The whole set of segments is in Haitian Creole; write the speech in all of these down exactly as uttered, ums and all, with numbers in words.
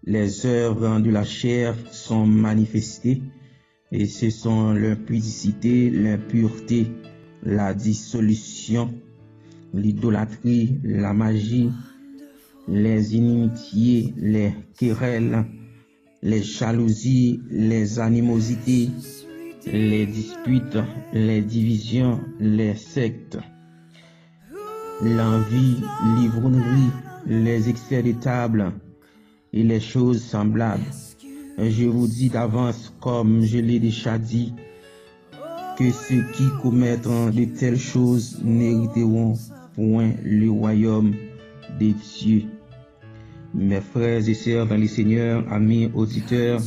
Les œuvres de la chair sont manifestées, et ce sont l'impudicité, l'impureté, la dissolution, l'idolâtrie, la magie, les inimitiés, les querelles, les jalousies, les animosités, les disputes, les divisions, les sectes, l'envie, l'ivrognerie, les excès de table et les choses semblables. Je vous dis d'avance, comme je l'ai déjà dit, que ceux qui commettent de telles choses n'hériteront point le royaume de Dieu. Mes frères et sœurs dans le Seigneur, amis auditeurs,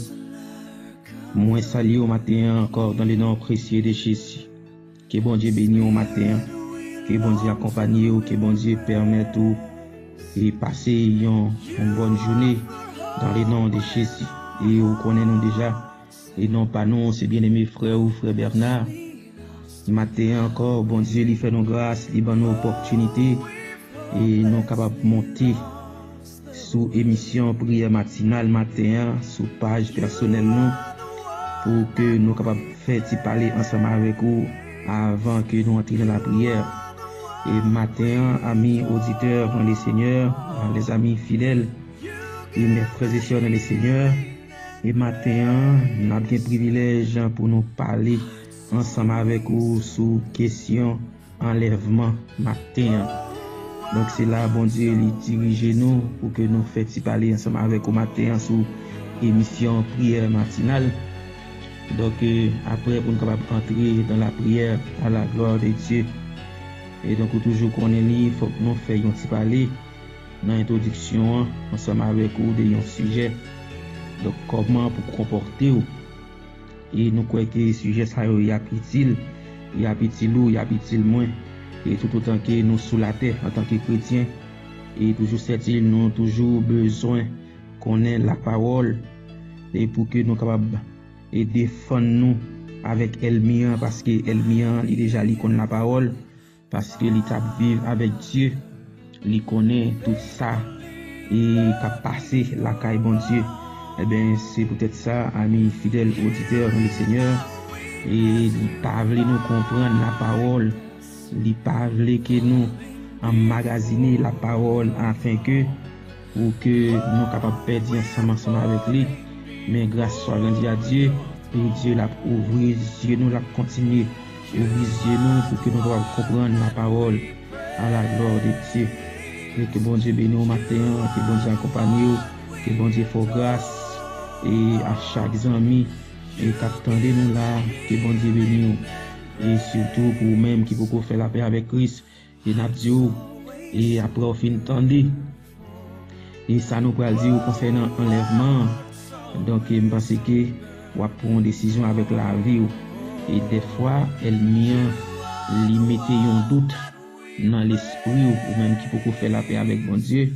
mwen salye w maten an ankò dans le nom précieux de Jésus. Ke Bondye beni w maten an. Ke Bondye akonpanye w, ke Bondye pèmèt ou e pase yon, yon bòn jounen dans le nom de Jésus. E ou konnen nou deja, e non pa nou, se byeneme frè ou, frè Bernard. Maten an ankò, Bondye li fè nou gras, li ban nou opòtinite, e nou kapab monte sou emisyon Priyè Matinal maten an, sou paj pèsonèl nou, pou ke nou kapab fè ti pale ansanm avèk ou avan ke nou antre nan lapriyè. E maten an, amis auditeurs dans le Seigneur, les amis fidèles, et mes frères et sœurs dans le Seigneur, e maten an, n ap gen privilèj pou nou pale ansanm avèk ou sou kesyon anlèvman maten an. Donk, se la Bondye li dirije nou pou ke nou fè ti pale ansanm avèk ou maten an sou emisyon Priyè Matinal. Donk, e, apre, pou nou kapab antre dans la prière à la gloire de Dieu. E donk, ou toujou konnen li, fòk nou fè yon ti pale nan entwodiksyon an, ansanm avèk ou de yon sijè. Donk, kòman pou konpòte w. E nou kwè ke sijè sa yo, y ap itil, y ap itil ou, y ap itil mwen. E toutotan ke nou sou latè, antanke kretyen, e toujou sèten, nou toujou bezwen konnen lapawòl, e pou ke nou kapab, e defann nou avèk ènmi an, paske ènmi an, li deja, li konn lapawòl, paske li t ap viv avèk Dye, li konnen tout sa e k ap pase lakay Bondye. Ebyen, se poutèt sa, amis fidèles auditeurs dans le Seigneur, e li pa vle nou konprann lapawòl, li pa vle ke nou anmagazine lapawòl, afenke pou ke nou kapab pèdi ansanm, ansanm avèk li. Men gras swa randi a Dye, e Dye l ap ouvri zye nou, l ap kontinye ouvri zye nou pou ke nou kapab konprann lapawòl à la gloire de Dieu. E ke Bondye beni w maten an, ke Bondye akonpanye w, ke Bondye fè w gras, e a chak zanmi, e k ap tande nou la, ke Bondye beni w. E sitou pou ou menm ki poko fè lapè avèk Kris, e n ap di w, e apre w fin tande, e sa nou pral di w konsènan anlèvman an. Donk, e m panse ke w ap pran yon desizyon avèk lavi w. E dèfwa, ènmi an, li mete yon dout nan lespri w, ou menm ki poko fè lapè avèk Bondye,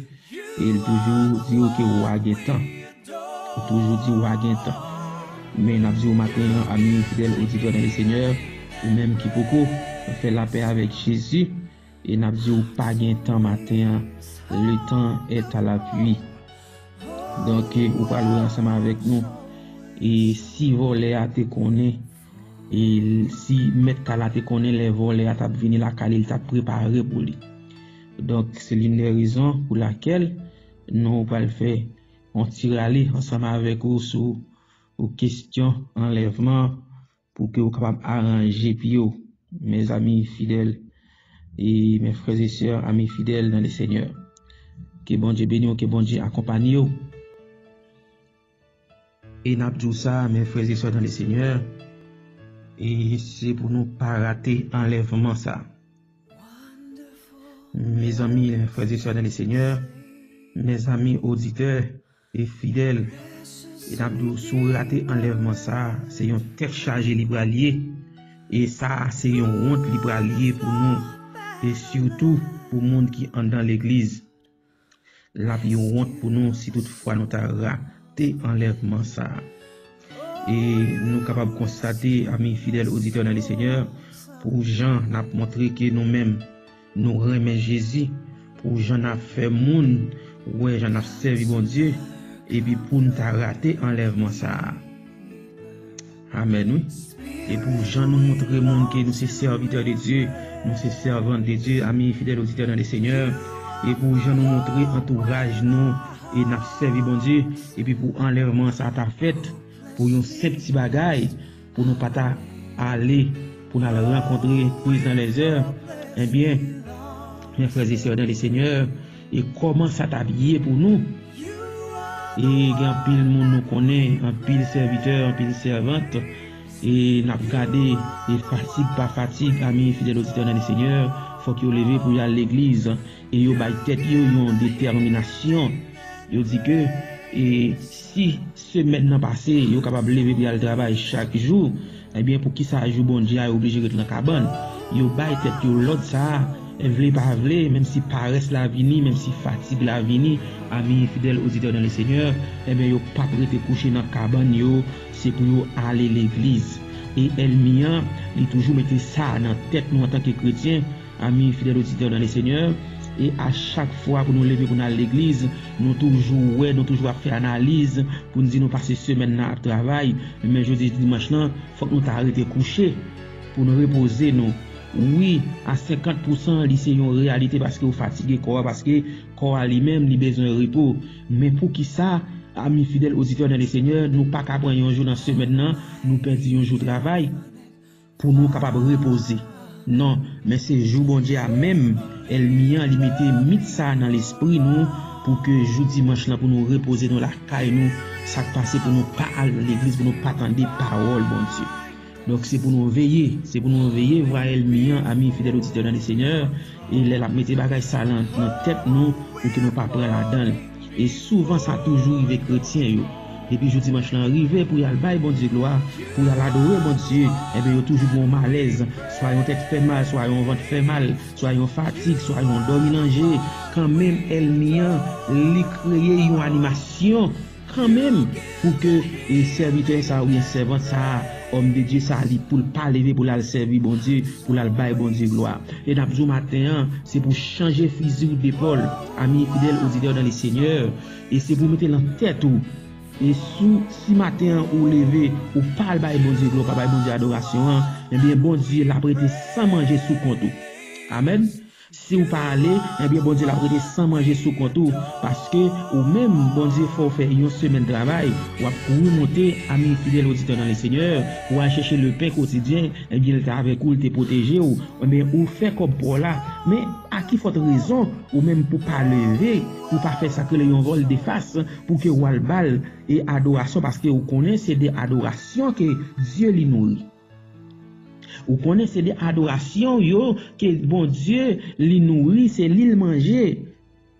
e l toujou di w ke w a gen tan. Ou toujou di w a gen tan. Men n ap di w maten an, amis fidèles auditeurs dans le Seigneur, ou menm ki poko fè lapè avèk Jezi, e n ap di w pa gen tan maten an. Le temps est à l'appui. Donk, e, ou pral wè ansanm avèk nou. E si vòlè a te konnen, e si mèt kay la te konnen lè vòlè a t ap vini lakay li, li t ap prepare pou li. Donk, se l'une des raisons pour laquelle nou pral fè yon ti rale ansanm avèk ou sou, ou kesyon anlèvman pou ke ou kapab aranje pye w, mes amis fidèles et mes frères et sœurs, amis fidèles dans le Seigneur. Ke Bondye beni w, ke Bondye akonpanye w. E n ap di w sa, mes frères et sœurs dans le Seigneur, e se pou nou pa rate anlèvman sa. Mes amis, mes frères et sœurs dans le Seigneur, mes amis auditeurs, e fidèl, e n ap di w, si w rate anlèvman sa a, se yon tèt chaje li pral ye, e sa a, se yon wont li pral ye pou nou, e sitou pou moun ki anndan legliz. L ap yon wont pou nou si toutfwa nou ta rate anlèvman sa a. E nou kapab konstate, amis fidèles auditeurs dans le Seigneur, pou jan n ap montre ke nou menm, nou renmen Jezi, pou jan n ap fè moun wè jan n ap sèvi Bondye, epi pou n ta rate anlèvman sa a. Amèn, wi. E pou jan nou montre moun ke nou se sèvitè de Dye, nou se sèvant de Dye, ami fidèl oditè dans le Seigneur, e pou jan nou montre antouraj nou e n ap sèvi Bondye, epi pou anlèvman sa ta fèt, pou yon senp ti bagay, pou nou pa ta ale, pou n al rankontre Christ dans les airs, ebyen, mes frères et sœurs dans le Seigneur, e kòman sa t ap ye pou nou? E gen anpil moun nou konnen, anpil sèvitè, anpil sèvant, e n ap gade, e fatig pa fatig, ami fidèl oditè dans le Seigneur, fòk yo leve pou y al legliz, e yo bay tèt yo yon detèminasyon. Yo di ke, e si semèn nan pase, yo kapab leve pou y al travay chak jou, ebyen, poukisa jou Bondye a yo oblije ret nan kabann? Yo bay tèt yo lòd sa a, vle pa vle, menm si parès la vini, menm si fatig la vini, ami fidèl oditè dans le Seigneur, ebyen, yo p ap rete kouche nan kabann yo, se pou yo ale legliz. E ènmi an, li toujou mete sa nan tèt nou antanke kretyen, ami fidèl oditè dans le Seigneur, e a chak fwa pou nou leve pou n al legliz, nou toujou wè, nou toujou ap fè analiz, pou n di nou pase semèn nan ap travay, men jodi dimanch lan, fòk nou ta rete kouche, pou n repoze nou. Wi, a senkant pousan, li se yon reyalite paske w fatige kò a, paske kò a li menm, li bezwen repo. Men poukisa, ami fidèl oditè dans le Seigneur, nou pa ka pran yon jou nan semèn nan, nou pèdi yon jou travay? Pou nou kapab repoze. Non, men se jou Bondye a menm, ènmi an, li mete mit sa a nan lespri nou, pou ke jou dimanch lan, pou nou repoze nou lakay nou, sa k pase pou nou pa al legliz, pou nou pa tande pawòl Bondye. Donk, se pou nou veye, se pou nou veye vwa ènmi an, ami fidèl oditè dans le Seigneur, e lè l ap mete bagay sa a nan, nan tèt nou, pou ke nou pa pran ladan l. E souvan sa toujou rive kretyen yo. Depi jou dimanch lan rive pou y al bay Bondye glwa, pou y al adore Bondye, enben yo toujou gen yon malèz, swa yon tèt fè mal, swa yon vant fè mal, swa yon fatig, swa yon dòmi nan je. Kanmenm ènmi an, li kreye yon animasyon kanmenm pou ke, e, sèvitè sa a oubyen sèvant sa a, òm de Dye sa a, li pou l pa leve pou l al sèvi Bondye, pou l al bay Bondye glwa. E n ap di w maten an, se pou chanje fizi w depòl, ami fidèl oditè dans le Seigneur, e se pou mete nan tèt ou. E sou, si maten an ou leve, ou pa al bay Bondye glwa, ou pa bay Bondye adorasyon an, ebyen Bondye l ap rete san manje sou kont ou. Amèn. Si ou pa ale, ebyen Bondye l ap rete san manje sou kont ou, paske ou menm, Bondye fè w fè yon semèn travay, w ap remonte, ami fidèl oditè dans le Seigneur, ou al chèche le pen kotidyen, ebyen l te avèk ou, l te pwoteje w, ebyen ou fè kòb pa w la, men a ki fòt rezon ou menm pou pa leve, pou pa fè sa k rele yon vòl de fas, pou ke w al ba l, e adorasyon, paske ou konnen se de adorasyon ke Dye li nouri. Ou konnen se de adorasyon yo ke Bondye li nouri, se li l manje.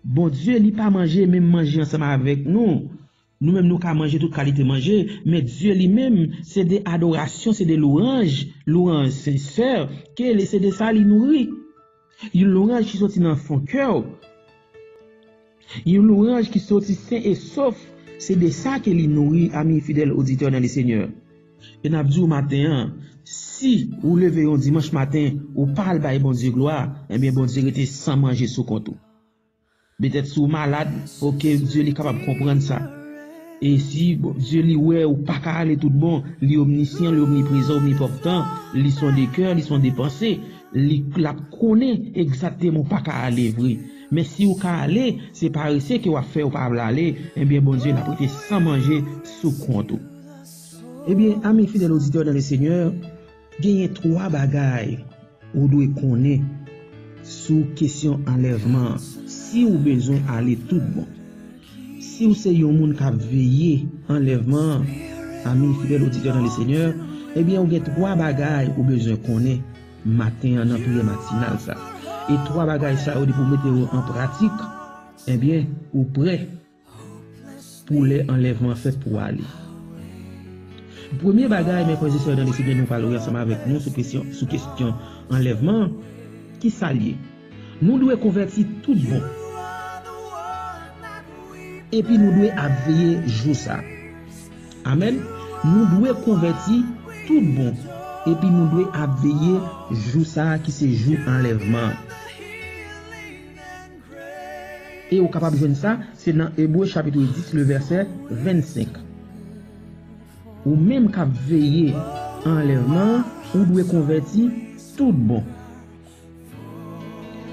Bondye li pa manje menm manje ansanm avèk nou. Nou menm nou ka manje tout kalite manje, men Dye li menm se de adorasyon, se de lwanj, lwanj sensè, ke li se de sa li nouri. Yon lwanj ki soti nan fon kè w. Yon lwanj ki soti sen e sof, se de sa ke li nouri, ami fidèl oditè dans le Seigneur. E n ap di w maten an, si ou leve yon dimanch maten, ou pa al bay Bondye glwa, ebyen Bondye rete san manje sou kont ou. Petèt si w malad, oke, Dye li kapab konprann sa. E si Bondye li wè ou pa ka ale tout bon, li omnisyan, li omniprezan, omnipòtan, li sonde kè, li sonde panse, li, l ap konnen egzakteman ou pa ka ale vre. Men si ou ka ale, se parese ke w ap fè ou pa vle ale, ebyen Bondye l ap rete san manje sou kont ou. Ebyen, ami fidèl oditè dans le Seigneur, genyen twa bagay ou dwe konnen sou kesyon anlèvman an, si ou bezwen ale tout bon. Si ou se yon moun k ap veye anlèvman an, ami fidèl oditè dans le Seigneur, ebyen ou gen twa bagay ou bezwen konnen maten an nan priyè matinal sa. E twa bagay sa yo depi ou mete yo an pratik, ebyen ou prè pou lè anlèvman an fèt pou w ale. Premye bagay, mes frères et sœurs dans le Seigneur, nou pral wè ansanm avèk nou sou kesyon, sou kesyon anlèvman an, ki sa l ye? Nou dwe konvèti tout bon. Epi nou dwe ap veye jou sa. Amèn. Nou dwe konvèti tout bon. Epi nou dwe ap veye jou sa ki se jou anlèvman an. E ou kapab jwenn sa, se nan Ebre chapit dis, le vèsè vennsenk. Ou menm k ap veye anlèvman an, ou dwe konvèti tout bon.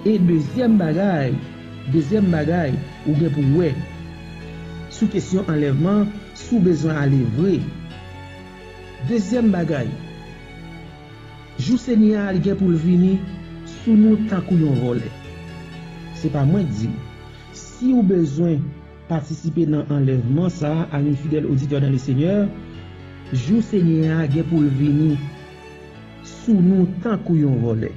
E dezyèm bagay, dezyèm bagay, ou gen pou wè sou kesyon anlèvman, si w bezwen ale vre. Dezyèm bagay, jou Senyè a, li gen pou l vini sou nou tankou yon vòlè. Se pa mwen k di l. Si w bezwen patisipe nan anlèvman sa a, ami fidèl oditè dans le Seigneur, jou Senyè a gen pou l vini sou nou tankou yon vòlè.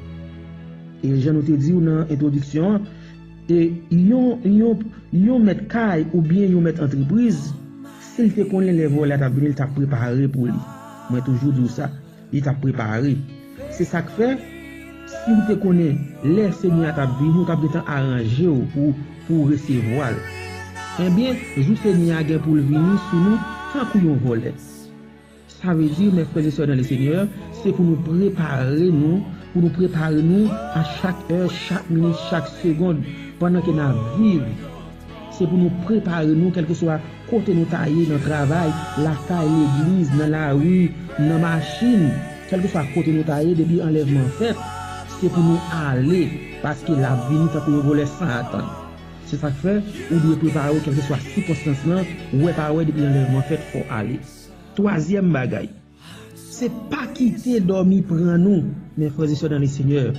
E jan nou te di w nan entwodiksyon an, e yon, yon, yon mèt kay oubyen yon mèt antrepriz, si l te konnen lè vòlè a t ap vini, l t ap prepare pou li. Mwen toujou di w sa, li t ap prepare. Se sa k fè, si w te konnen lè Senyè a t ap vini, w t ap gentan aranje w pou, pou w resevwa l. Ebyen, jou Senyè a gen pou l vini sou nou tankou yon vòlè. Sa vle di, mes frères et sœurs dans le Seigneur, se pou nou prepare nou, pou nou prepare nou a chak è, chak minit, chak segonn, pandan ke n ap viv. Se pou nou prepare nou, kèlkeswa kote nou ta ye, nan travay, lakay, legliz, nan lari, nan machin, kèlkeswa kote nou ta ye, depi anlèvman an fèt, se pou nou ale, paske l ap vini tankou yon vòlè san atann. Se sa k fè, ou dwe prepare w, kèlkeswa sikonstans lan, wè pa wè, depi anlèvman fèt, fò w ale. Twazyèm bagay, se pa kite dòmi pran nou, mes frères et sœurs dans le Seigneur.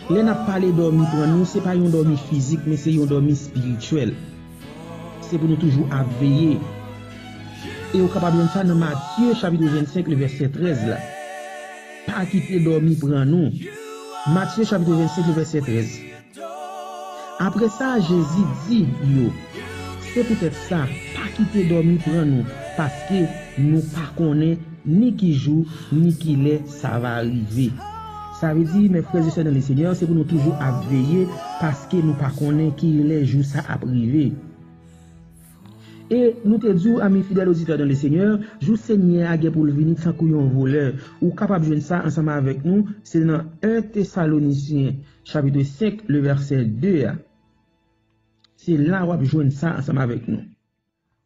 Lè n ap pale dòmi pran nou, se pa yon dòmi fizik, men se yon dòmi espirityèl. Se pou nou toujou ap veye. E ou kapab jwenn sa nan Matye chapit vennsenk, le vèsè trèz la. Pa kite dòmi pran nou. Matye chapit vennsenk, le vèsè trèz. Apre sa, Jezi di yo, se poutèt sa, pa kite dòmi pran nou, paske nou pa konnen ni ki jou, ni ki lè sa va rive. Sa vle di, mes frères et sœurs dans le Seigneur, se pou nou toujou ap veye, paske nou pa konnen ki lè jou sa ap rive. E nou te di w, ami fidèl oditè dans le Seigneur, jou Senyè a gen pou l vini tankou yon vòlè. Ou kapab jwenn sa ansanm avèk nou, se nan en Tesalonisyen, chapit senk, le vèsè de a. Se la w ap jwenn sa ansanm avèk nou.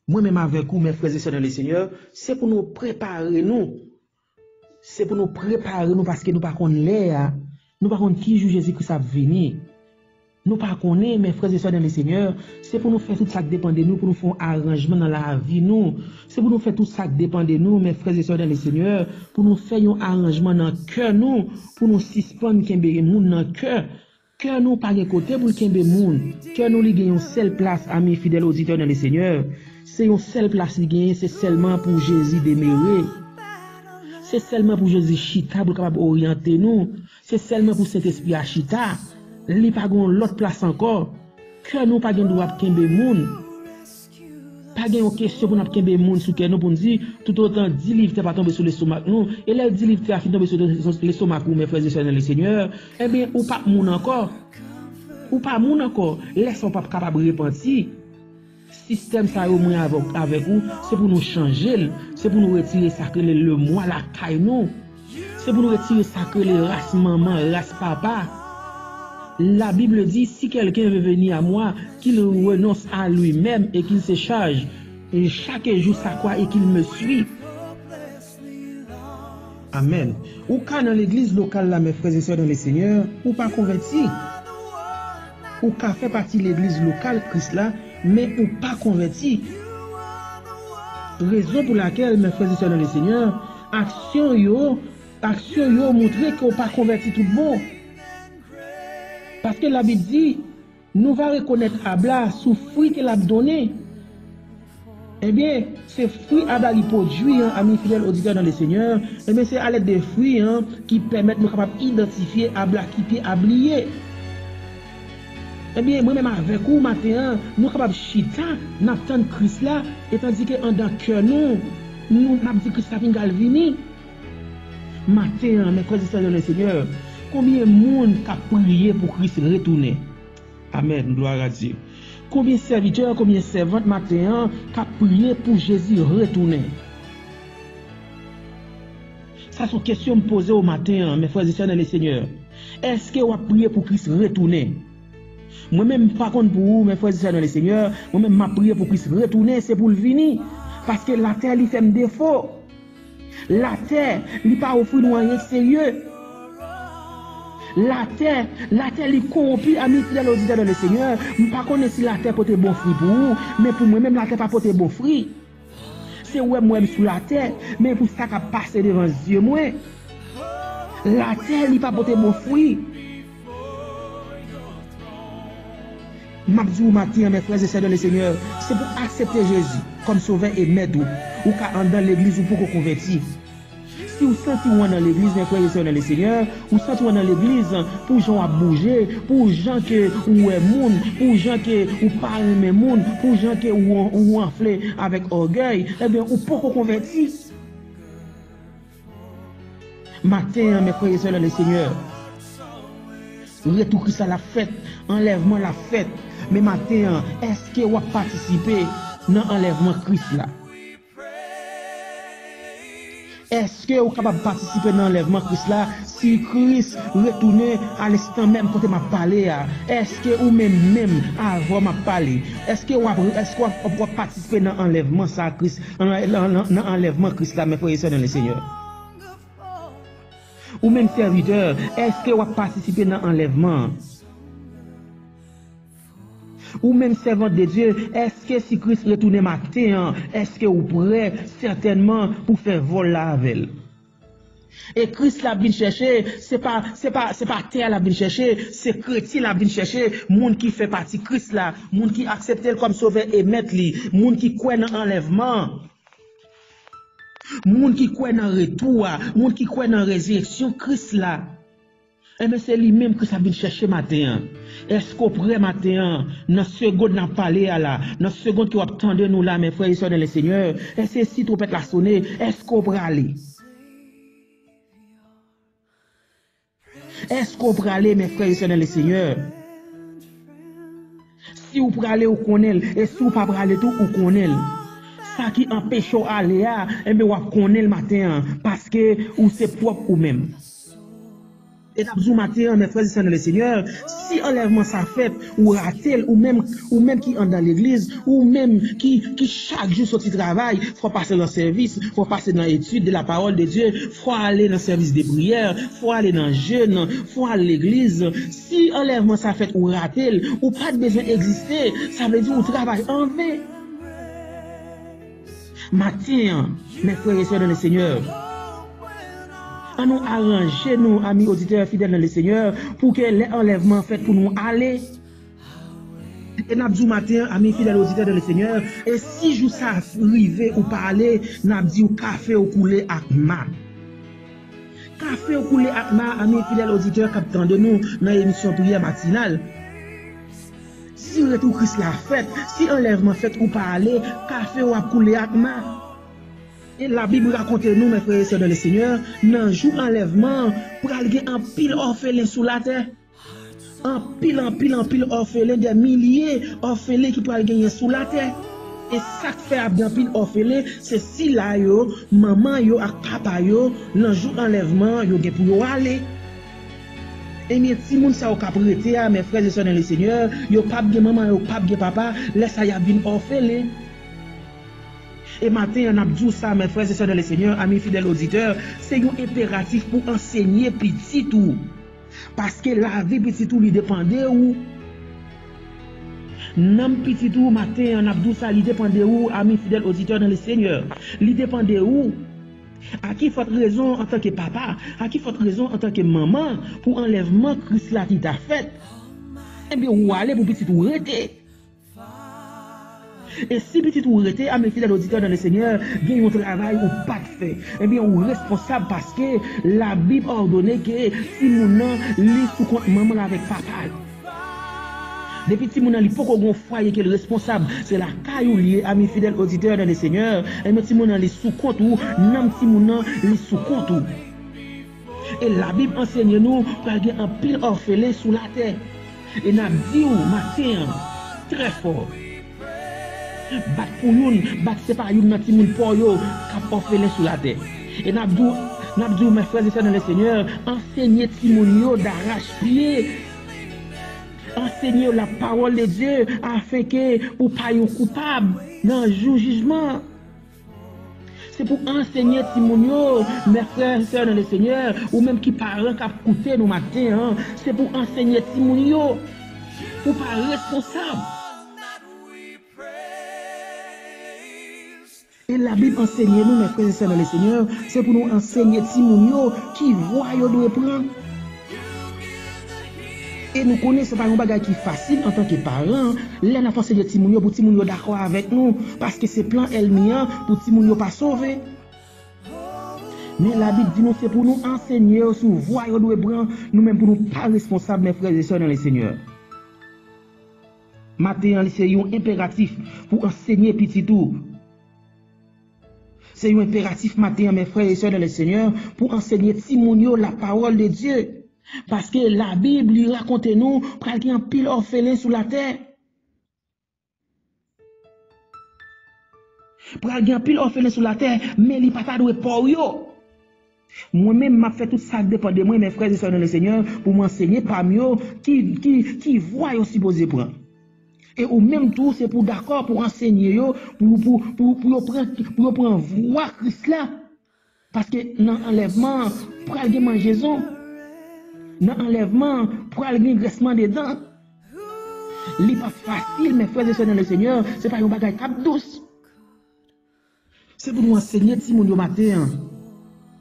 Mwen menm avèk ou, mes frères et sœurs dans le Seigneur, se pou nou prepare nou. Se pou nou prepare nou paske nou pa konn lè a. Nou pa konn ki jou Jezi Kris ap vini. Nou pa konnen, mes frères et sœurs dans le Seigneur, se pou nou fè tout sa k depann de nou, pou nou fè yon aranjman nan lavi nou. Se pou nou fè tout sa k depann de nou, mes frères et sœurs dans le Seigneur, pou nou fè yon aranjman nan kè nou, pou nou sispann kenbe moun nan kè. Kè nou pa gen kote pou l kenbe moun. Kè nou li gen yon sèl plas, ami fidèl oditè dans le Seigneur. Se yon sèl plas li genyen, se sèlman pou Jezi demere. Se sèlman pou Jezi chita pou l kapab oryante nou. Se sèlman pou Sentespri a chita. Li pa gen yon lòt plas ankò. Kè nou pa gen dwa ap kenbe moun. Pa gen yon kesyon pou n ap kenbe moun sou kè nou pou n di, toutotan di liv tè pa tonbe sou lestomak nou, e lè di liv tè a fin tonbe sou, sou lestomak ou, mes frères et sœurs dans le Seigneur, ebyen, ou p ap moun ankò. Ou pa moun ankò. Lè sa w p ap kapab repanti. Sistèm sa yo, mwen avèk, avèk ou, se pou nou chanje l. Se pou nou retire sa k rele lemwa lakay nou. Se pou nou retire sa k rele ras manman, ras papa. La Bible dit, si quelqu'un veut venir à moi, qu'il renonce à lui-même et qu'il se charge, et chaque jour sa croix et qu'il me suit. Amen. Ou ka nan legliz lokal la, mes frères et sœurs dans le Seigneur, ou pa konvèti. Ou ka fè pati legliz lokal Kris la, men ou pa konvèti. Rezon pou lakèl, mes frères et sœurs dans le Seigneur, aksyon yo, aksyon yo montre ke w pa konvèti tout bon. Paske Labib di, nous va reconnaître ab la sous fruit que l ap donné. Ebyen, se fwi ab la li pwodui an, ami fidèl oditè dans le Seigneur, ebyen, se alèd de fwi an ki pèmèt nou kapab idantifye ab la ki pye ab li ye. Ebyen, mwen menm avèk ou maten an, nou kapab chita, n ap tann Kris la, e tandike anndan kè nou, nou, n ap di Kris la fin pral vini. Maten an, mes frères et sœurs dans le Seigneur, konbyen moun k ap priye pou Kris retounen? Amèn, glwa a Dye. Konbyen sèvitè, konbyen sèvant maten an k ap priye pou Jezi retounen? Sa se yon kesyon m poze w maten an, mes frères et sœurs dans le Seigneur. Èske w ap priye pou Kris retounen? Mwen menm, m pa konn pou ou, men frè e sè nan le Senyè, mwen menm, m ap priye pou Kris retounen, se pou l vini. Paske latè, li fè m defo. Latè, li pa ofri nou anyen k serye. Latè, latè, li kowonpi, ami fidèl oditè nan le Senyè. M pa konnen si latè pote bon fwi pou ou, men pou mwen menm, latè pa pote bon fwi. Se wè m wè m sou latè, men pou sa k ap pase devan zye mwen. Latè, li pa pote bon fwi. M ap di w maten an, men frè e sè nan le Senyè, se pou aksepte Jezi kòm Sovè e Mèt ou. Ou ka anndan legliz, ou poko konvèti. Si w santi w anndan legliz, men frè e sè nan le Senyè, ou santi w anndan legliz, pou jan w ap bouje, pou jan ke ou wè moun, pou jan ke ou pa renmen moun, pou jan ke ou, ou anfle avèk ògèy, ebyen, ou poko konvèti. Maten an, men frè e sè nan le Senyè, retou Kris la ap fèt, anlèvman la ap fèt. Men maten an, èske w ap patisipe nan anlèvman Kris la? Èske ou kapab patisipe nan anlèvman Kris la si Kris retounen a lenstan menm kote m ap pale a? Èske ou menm menm avè m ap pale? Èske w ap, èske w ap, w ap patisipe nan anlèvman sa Kris, nan, nan, nan, nan anlèvman Kris la, men frè e sè nan le Senyè? Ou menm sèvitè, èske w ap patisipe nan anlèvman an? Ou menm sèvant de Dye, èske si Kris retounen maten an, èske ou prè sètènman pou fè vòl la avè l? E Kris la ap vin chèche, se pa, se pa, se pa tè a l ap vin chèche, se kretyen l ap vin chèche, moun ki fè pati Kris la, moun ki aksepte l kòm Sovè e Mèt li, moun ki kwè nan anlèvman an, moun ki kwè nan retou a, moun ki kwè nan rezireksyon Kris la. Enben, se li menm Kris ap vin chèche maten an. Èske w prè maten an, nan segonn n ap pale a la, nan segonn ke w ap tande nou la, men frè e sè nan le Senyè, èske si twonpèt la sone, èske w prale? Èske w prale, men frè e sè nan le Senyè? Si w prale, ou konnen l, e si w pa prale tou, ou konnen l. Sa ki anpeche w ale a, enben, w ap konnen l maten an, paske ou se pwòp ou menm. E n ap di w maten an, men frè e sè nan le Senyè, si anlèvman sa fèt, ou rate l, ou menm, ou menm ki anndan legliz, ou menm ki, ki chak jou soti travay, fò w pase nan sèvis, fò w pase nan etid de la parole de Dieu, fò w ale nan sèvis de priyè, fò w ale nan jèn, fò w al legliz. Si anlèvman sa fèt, ou rate l, ou pa t bezwen egziste, sa vle di ou travay anven. Maten an, men frè e sè nan le Senyè, ann nou aranje nou, ami oditè fidèl nan le Senyè, pou ke lè anlèvman an fèt pou nou ale. E n ap di w maten an, ami fidèl oditè nan le Senyè, e si jou sa rive ou pa ale, n ap di w kafe w koule ak ma. Kafe w koule ak ma, ami fidèl oditè k ap tande nou nan emisyon Priyè Matinal. Si retou Kris la fèt, si anlèvman fèt ou pa ale, kafe w ap koule ak ma. E Labib rakonte nou, men frè e sè nan le Senyè, nan jou anlèvman an, pral gen anpil òfelen sou latè. Anpil, anpil, anpil òfelen, dè milye òfelen ki pral genyen sou latè. E sa k fè ap gen anpil òfelen, se sila yo, manman yo ak papa yo, nan jou anlèvman an, yo gen pou yo ale. Ebyen, timoun sa yo k ap rete a, men frè e sè nan le Senyè, yo p ap gen manman, yo p ap gen papa, lè sa y ap vin òfelen. E maten an, n ap di w sa, men frè e sè nan le Senyè, ami fidèl oditè, se yon enperatif pou ansenye pitit ou. Paske lavi pitit ou, li depann de ou. Nanm pitit ou, maten an, n ap di w sa, li depann de ou, ami fidèl oditè nan le Senyè. Li depann de ou. A ki fòt rezon, antanke papa, a ki fòt rezon, antanke manman, pou anlèvman Kris la ki ta fèt? Ebyen, ou ale pou pitit ou rete. E si pitit ou rete, ami fidèl oditè nan le Senyè, gen yon travay ou pa t fè. Ebyen, ou responsab paske Labib òdone ke timoun nan, li sou kont manman l avèk papa l. Depi timoun nan, li poko gon fwaye ke l responsab, se lakay ou li ye, ami fidèl oditè nan le Senyè, ebyen, timoun nan, li sou kont ou, nanm timoun nan, li sou kont ou. E Labib ansenye nou pral gen anpil òfelen sou latè. E n ap di w maten an, trè fò, bat pou youn, bat se pa youn nan timoun pa w yo k ap òfelen sou latè. E n ap di w, n ap di w, men frè e sè nan le Senyè, ansenye timoun yo darachpye. Ansenye yo la parole de Dieu, afin que ou pa yon koupab nan jou jijman. Se pou ansenye timoun yo, mes frères et sœurs dans le Seigneur, ou menm ki paran k ap koute nou maten an, se pou ansenye timoun yo, pou pa responsab. E Labib ansenye nou, mes frères et sœurs dans le Seigneur, se pou nou ansenye timoun yo ki vwa yo dwe pran. E nou konnen se pa yon bagay ki fasil antanke paran, lè n ap ansenye timoun yo, pou timoun yo dakò avèk nou, paske se plan ènmi an pou timoun yo pa sove. Men Labib di nou se pou nou ansenye yo sou vwa yo dwe pran, nou menm pou nou pa responsab, mes frères et sœurs dans le Seigneur. Maten an, se yon enperatif pou ansenye pitit ou. Se yon enperatif maten an, mes frères et sœurs dans le Seigneur, pou ansenye timoun yo la parole de Dieu. Paske Labib li rakonte nou pral gen anpil òfelen sou latè. Pral gen anpil òfelen sou latè, men li pa ta dwe pa w yo. Mwen menm, m ap fè tout sa k depann de mwen, mes frères et sœurs dans le Seigneur, pou m ansenye pa m yo ki, ki, ki vwa yo sipoze pran. E ou menm tou, se pou w dakò pou w ansenye yo, pou, pou, pou, pou yo pran, pou yo pran vwa Kris la. Paske nan anlèvman an, pral gen manjezon. Nan anlèvman an, pral gen grèsman de dan. Li p ap fasil, mes frères et sœurs dans le Seigneur, se pa yon bagay k ap dous. Se pou nou ansenye timoun yo maten an,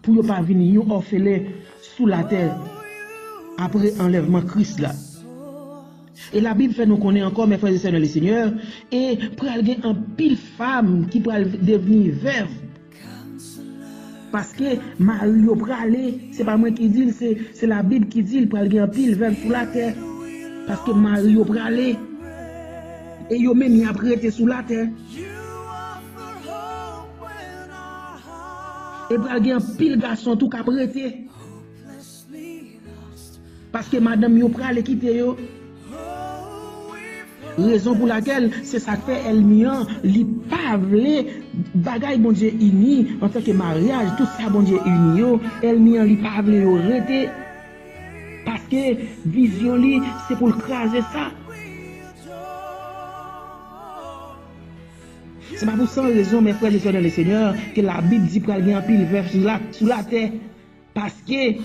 pou yo pa vin yon òfelen sou latè apre anlèvman Kris la. E Labib fè nou konnen ankò, mes frères et sœurs dans le Seigneur, e pral gen anpil fanm ki pral devni vèv. Paske mari yo prale, se pa mwen ki di l, se, se Labib ki di l, pral gen anpil vèv sou latè. Paske mari yo prale. E yo menm y ap rete sou latè. E pral gen anpil gason tou k ap rete. Paske madanm yo prale kite yo. Rezon pou lakèl, se sa k fè ènmi an, li pa vle bagay Bondye ini antanke maryaj, tout sa Bondye ini yo, ènmi an, li pa vle yo rete. Paske vizyon li, se pou l kraze sa. Se pa pou san rezon, mes frères et sœurs dans le Seigneur, ke Labib di pral gen anpil vèv sou la, sou latè. Paske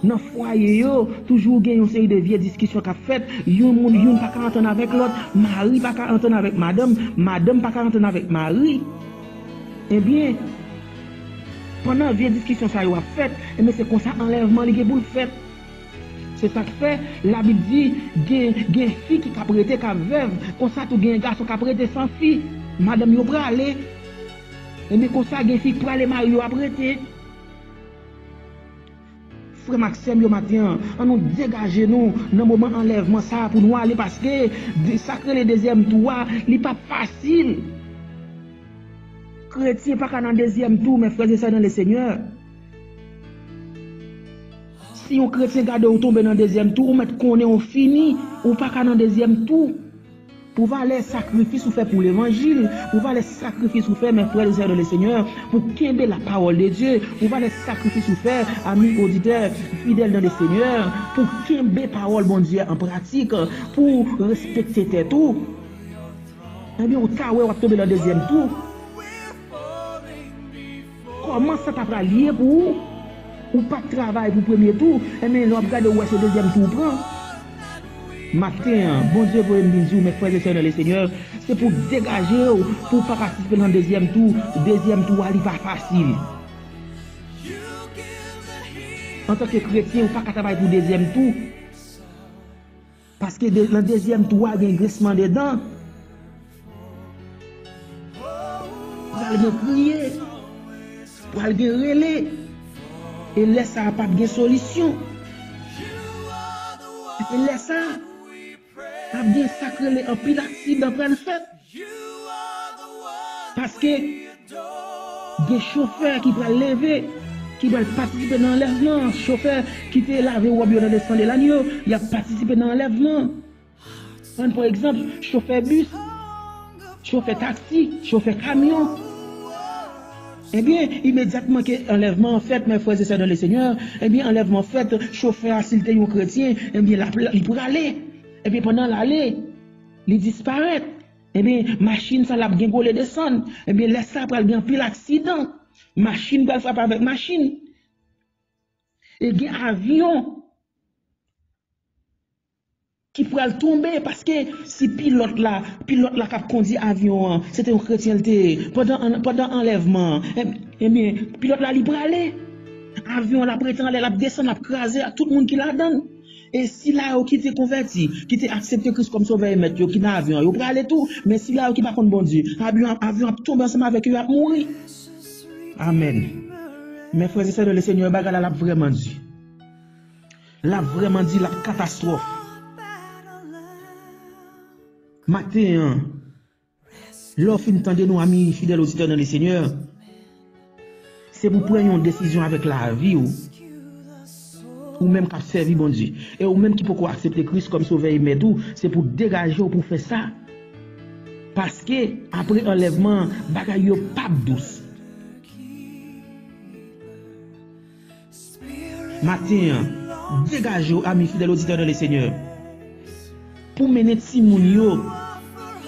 nan fwaye yo, toujou gen yon seri de vye diskisyon k ap fèt. Yon moun, youn pa ka antann avèk lòt. Mari pa ka antann avèk madanm. Madanm pa ka antann avèk mari. Ebyen, pandan vye diskisyon sa yo ap fèt, ebyen, se konsa anlèvman li gen pou l fèt. Se sa k fè, Labib di, gen, gen fi ki k ap rete, k ap vèv. Konsa tou, gen gason k ap rete san fi. Madanm yo prale. Ebyen, konsa, gen fi k prale, mari yo ap rete. Frè m ak sè m yo, maten an, an nou degaje nou nan moman anlèvman sa a pou nou ale, paske de, sa k rele dezyèm tou a, li p ap fasil. Kretyen pa ka nan dezyèm tou, mes frères et sœurs dans le Seigneur. Si yon kretyen gade w tonbe nan dezyèm tou, ou mèt konnen w fini, ou pa ka nan dezyèm tou. Pou valè sakrifis ou fè pou levanjil, pou valè sakrifis ou fè, mes frères et sœurs dans le Seigneur, pou kenbe la parole de Dieu, pou valè sakrifis ou fè, ami oditè fidèl dans le Seigneur, pou kenbe pawòl Bondye an pratik, pou respekte tèt ou, ebyen, ou ta wè w ap tonbe nan dezyèm tou. Kòman sa ta pral ye pou ou? Ou pa t travay pou premye tou, enben, lè w ap gade, ou wè se dezyèm tou ou pran. Maten an, Bondye voye m vin di w, mes frères et sœurs dans le Seigneur, se pou w degaje w, pou w pa patisipe nan dezyèm tou. Dezyèm tou a, li pa fasil. Antanke kretyen, ou pa ka travay pou dezyèm tou. Paske de, nan dezyèm tou a, gen grinsman de dan. Pral gen kriye. Pral gen rele. E lè sa a, p ap gen solisyon. E lè sa a, p ap gen sa k rele anpil aksidan pral fèt. Paske gen chofè ki pral leve, ki pral patisipe nan anlèvman an. Chofè ki te lave wòb yo nan desann de lanyo, y ap patisipe nan anlèvman an. Ann pran egzanp, chofè bis, chofè taksi, chofè kamyon. Ebyen, imedyatman ke anlèvman an fèt, mes frères et sœurs dans le Seigneur, ebyen, anlèvman fèt, chofè a, si l te yon kretyen, ebyen, l ap, li prale. Ebyen, pandan l ale, li disparèt. Ebyen, machin sa l ap gen gole desann. Ebyen, lè sa pral gen anpil aksidan. Machin pral frape avèk machin. E gen avyon ki pral tonbe, paske si pilòt la, pilòt la k ap kondi avyon an, se te yon kretyen l te ye, pandan, pandan anlèvman an, e, ebyen, pilòt la li prale. Avyon an ap rete anlè, l ap desann, l ap kraze ak tout moun ki ladan l. E sila yo ki te konvèti, ki te aksepte Kris kòm Sovè e Mèt yo, ki nan avyon an, yo prale tou. Men sila yo ki pa konn Bondye, avyon, avyon ap tonbe ansanm avèk yo, y ap mouri. Amèn. Men frè e sè nan le Senyè, bagay la, l ap vrèman di. L ap vrèman di, l ap katastwòf. Maten an, lè w fin tande nou, ami fidèl oditè nan le Senyè, se pou pran yon desizyon avèk lavi w. Ou menm k ap sèvi Bondye, e ou menm ki poko aksepte Kris kòm Sovè e Mèt ou, se pou degaje w pou fè sa. Paske, apre anlèvman an, bagay yo p ap dous. Maten an, degaje w, ami fidèl oditè nan le Senyè, pou mennen timoun yo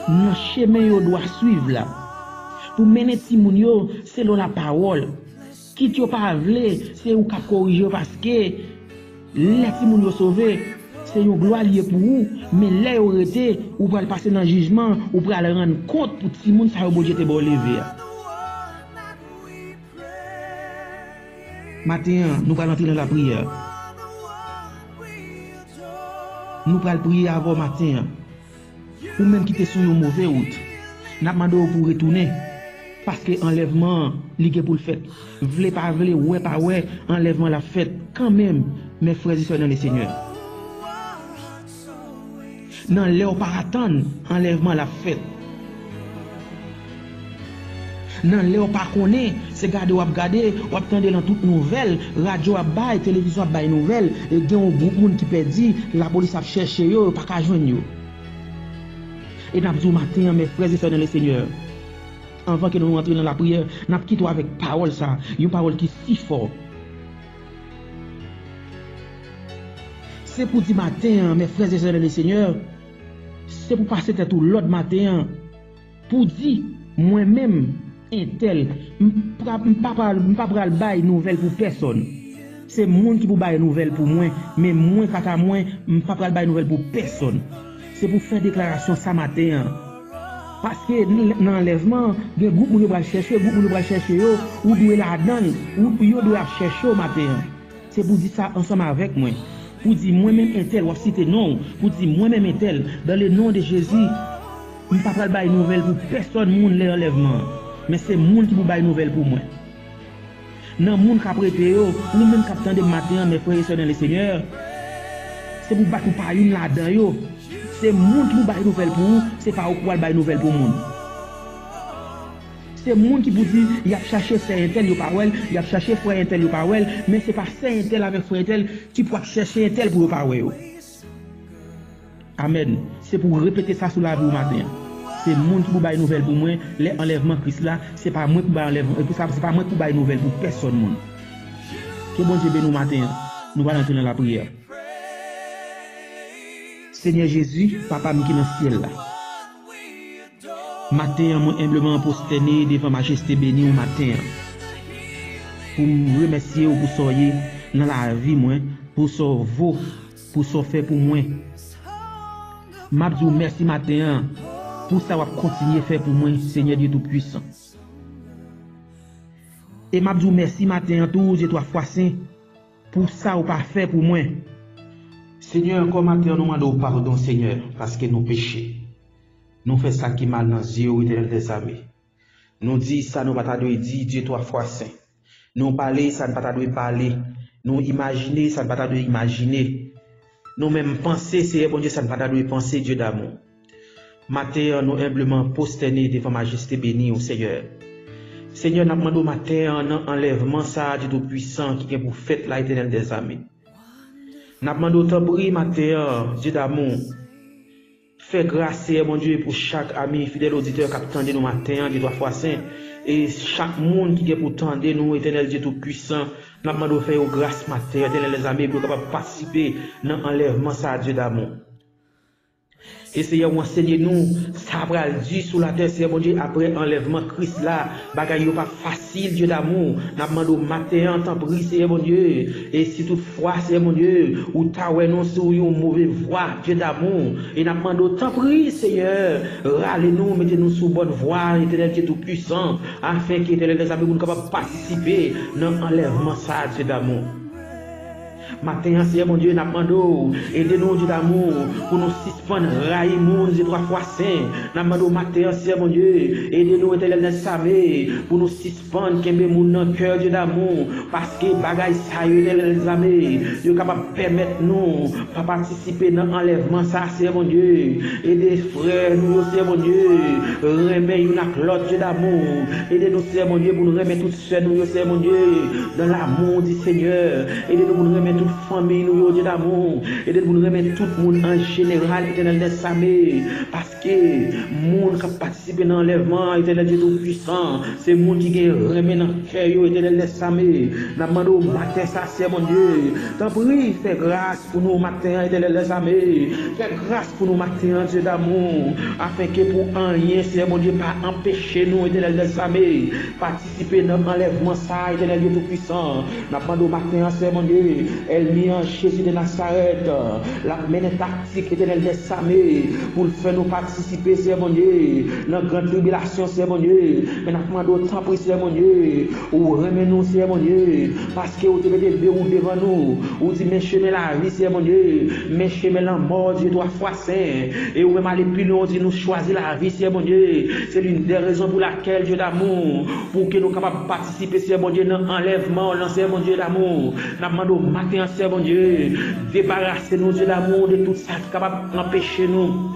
nan chemen yo dwa swiv la, pou mennen timoun yo selon lapawòl. Kit yo pa vle, se ou k ap korije yo, paske lè timoun yo sove, se yon glwa li ye pou ou, men lè yo rete, ou pral pase nan jijman, ou pral rann kont pou timoun sa yo Bondye te ba w leve a. Maten an, nou pral antre nan lapriyè. Nou pral priye avè w maten an. Ou menm ki te sou yon move wout, n ap mande w pou w retounen, paske anlèvman an, li gen pou l fèt. Vle pa vle, wè pa wè, anlèvman l ap fèt kanmenm, men frè e sè nan le Senyè. Nan lè w pa atann, anlèvman l ap fèt. Nan lè w pa konnen, se gade w ap gade, w ap tande nan tout nouvèl, radyo ap bay, televizyon ap bay nouvèl, e gen yon gwoup moun ki pèdi, lapolis ap chèche yo, yo pa ka jwenn yo. E n ap di w maten an, men frè e sè nan le Senyè, anvan ke nou antre nan lapriyè, n ap kite w avèk pawòl sa, yon pawòl ki si fò. Se pou di maten an, men frè e sè nan le Senyè, se pou pase tèt ou lòd maten an, pou di, mwen menm, entèl, m pa, m pa pral, m pa pral bay nouvèl pou pèsòn. Se moun ki pou bay nouvèl pou mwen, men mwen, kanta mwen, m pa pral bay nouvèl pou pèsòn. Se pou fè deklarasyon sa maten an. Paske n-, nan anlèvman, gen gwoup moun yo pral chèche, gwoup moun yo pral chèche yo, ou dwe ladan l, ou, yo dwe ap chèche w maten an. Se pou di sa ansanm avèk mwen. Pou di, mwen menm entèl, w ap site non w. Pou di, mwen menm entèl, dans le nom de Jésus, m pa pral bay nouvèl pou pèsòn moun lè anlèvman an. Men se moun ki pou bay nouvèl pou mwen. Nan moun k ap rete yo, ou menm k ap tande m maten an, men frè e sè nan le Senyè, se pou bat ou pa youn ladan yo. Se moun ki pou bay nouvèl pou ou, se pa ou k pral bay nouvèl pou moun. Se moun ki pou di, y ap chache sè entèl, yo pa wè l, y ap chache frè entèl, yo pa wè l, men se pa sè entèl avèk frè entèl ki pou ap chèche entèl pou yo pa wè yo. Amèn. Se pou repete sa sou lavi w maten an. Se moun ki pou bay nouvèl pou mwen, lè anlèvman Kris la, se pa mwen pou bay anlèvman, se pa, se pa mwen pou bay nouvèl pou pèsòn moun. Ke Bondye beni w maten an. Nou pral antre nan lapriyè. Senyè Jezi, Papa m ki nan syèl la. Maten an, mwen enbleman pwostène devan majeste beni w maten an. Pou m remèsye w pou sa w ye nan lavi mwen, pou sa w vo, pou sa w fè pou mwen. M ap di w mèsi maten an pou sa w ap kontinye fè pou mwen, Senyè Dye Toupisan. E m ap di w mèsi maten an tou, Dye twa fwa sen, pou sa w pa fè pou mwen. Senyè, ankò maten an, nou mande w padon, Senyè, paske nou peche. Nou fè sa ki mal nan zye w, Etènèl dèzame. Nou di sa nou pa ta dwe di, Dye twa fwa sen. Nou pale sa n pa ta dwe pale. Nou imajine sa n pa ta dwe imajine. Nou menm panse, Seyè Bondye, sa n pa ta dwe panse, Dye damou. Maten an, nou enbleman pwostène devan majeste beni w, Senyè. Senyè, n ap mande w maten an, nan anlèvman sa a, Dye Toupisan, ki gen pou fèt la, Etènèl dèzame. N ap mande w tanpri maten an, Dye damou, fè gras, Seyè Bondye, pou chak ami fidèl oditè k ap tande nou maten an, Dye twa fwa sen, e chak moun ki gen pou tande nou, Etènèl Dye Toupisan, n ap mande w fè yo gras maten an, Etènèl dèzame, pou yo kapab patisipe nan anlèvman sa a, Dye damou. E Seyè, ou ansenye nou sa pral di sou latè, Seyè Bondye, apre anlèvman Kris la. Bagay yo p ap fasil, Dye damou. N ap mande w maten an, tanpri, Seyè Bondye. E si toutfwa, Seyè Bondye, ou ta wè nou sou yon move vwa, Dye damou. E n ap mande w, tanpri, Seyè, rale nou, mete nou sou bòn vwa, Etènèl Dye Toupisan, afenke, Etènèl dèzame, pou nou kapab patisipe nan anlèvman sa a, Dye damou. Maten an, Seyè Bondye, n ap mande w, ede nou, Dye damou, pou nou sispann rayi moun, Dye twa fwa sen. N ap mande w maten an, Seyè Bondye, ede nou, Etènèl dèzame, pou nou sispann kenbe moun nan kè, Dye damou, paske bagay sa yo, Etènèl dèzame, yo kapab pèmèt nou pa patisipe nan anlèvman sa, Seyè Bondye. Ede frè nou yo, Seyè Bondye, renmen youn ak lòt, Dye damou. Ede nou, Seyè Bondye, pou nou renmen tout sè nou yo, Seyè Bondye, dans l'amour du Seigneur. Ede nou pou nou renmen tout fanmi nou yo, Dye damou. Ede nou pou nou renmen tout moun an jeneral, Etènèl dèzame. Paske moun k ap patisipe nan anlèvman an, Etènèl Dye Toupisan, se moun ki gen renmen nan kè yo, Etènèl dèzame. N ap mande w maten sa, Seyè Bondye, tanpri, fè gras pou nou maten an, Etènèl dèzame. Fè gras pou nou maten an, Dye damou, afenke pou anyen, Seyè Bondye, pa anpeche nou, Etènèl dèzame, patisipe nan anlèvman sa a, Etènèl Dye Toupisan. N ap mande w maten an, Seyè Bondye, ènmi an, Jezi de Nazarèt, l ap mennen taktik, Etènèl dèzame, pou l fè nou patisipe, Seyè Bondye, nan gran tribilasyon, Seyè Bondye. Men n ap mande w, tanpri, Seyè Bondye, ou renmen nou, Seyè Bondye, paske ou te mete de wout devan nou. Ou di, men chemen lavi, Seyè Bondye, men chemen lanmò, Dye twa fwa sen. E ou menm ale pi lwen, ou di, nou chwazi lavi, Seyè Bondye. C'est l'une des raisons pour laquelle, Dye damou, pou ke nou kapab patisipe, Seyè Bondye, nan anlèvman w lan, Seyè Bondye damou. N ap mande w maten an, Seyè Bondye, debarase nou, Dye damou, de tout sa ki kapab anpeche nou.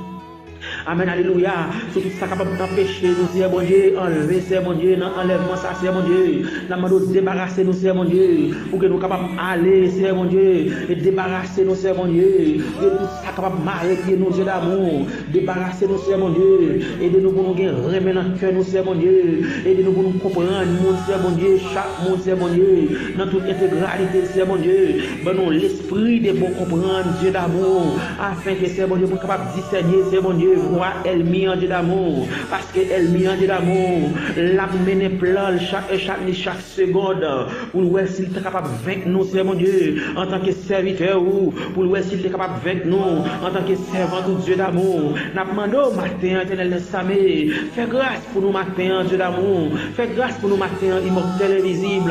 Amèn, alelouya. Sou tout sa kapab anpeche nou, Seyè Bondye, anlve, Seyè Bondye, nan anlèvman sa, Seyè Bondye. N ap mande w debarase nou, Seyè Bondye, pou ke nou kapab ale, Seyè Bondye, e debarase nou, Seyè Bondye, de tout sa kapab mare pye nou, Dye damou. Debarase nou, Seyè Bondye. Ede nou pou nou gen renmen nan kè nou, Seyè Bondye. Ede nou pou nou konprann moun, Seyè Bondye, chak moun, Seyè Bondye, nan tout entegralite, Seyè Bondye. Ban nou lespri de bon konprann, Dye damou, afenke, Seyè Bondye, pou n kapab disène, Seyè Bondye, vwa ènmi an, Dye damou. Paske ènmi an, Dye damou, l ap mennen plan l chak è, chak minit, chak segonn, pou l wè si l ta kapab venk nou, Seyè Bondye, antanke sèvitè ou, pou l wè si l te kapab venk nou, antanke sèvant ou, Dye damou. N ap mande w maten an, Etènèl dèzame, fè gras pou nou maten an, Dye damou. Fè gras pou nou maten an, Imòtèl envizib,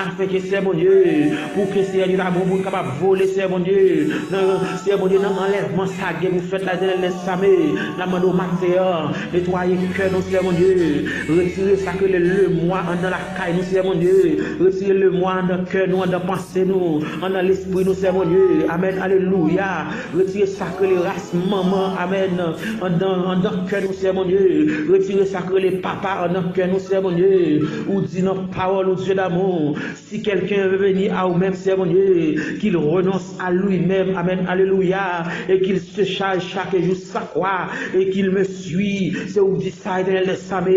afenke, Seyè Bondye, pou ke, Seyè Dye damou, pou n kapab vole, Seyè Bondye, nan, Seyè Bondye, nan anlèvman sa k gen pou fèt la, Etènèl dèzame. N ap mande w maten an, netwaye kè nou, Seyè Bondye. Retire sa k rele lemwa anndan lakay nou, Seyè Bondye. Retire lemwa anndan kè nou, anndan panse nou, anndan lespri nou, Seyè Bondye. Amèn, alelouya. Retire sa k rele ras manman, amèn, anndan, anndan kè nou, Seyè Bondye. Retire sa k rele papa anndan kè nou, Seyè Bondye. Ou di nan pawòl ou, Dye damou, si quelqu'un veut venir à ou-même, Seyè Bondye, qu'il renonce à lui-même, amèn, alelouya, et qu'il se charge chaque jour sa kwa, e ki l me sui. Se ou di sa, Etènèl dèzame.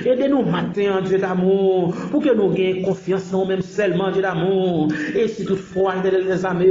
Ede nou maten an, Dye damou, pou ke nou gen konfyans nan ou menm sèlman, Dye damou. E si toutfwa, Etènèl dèzame,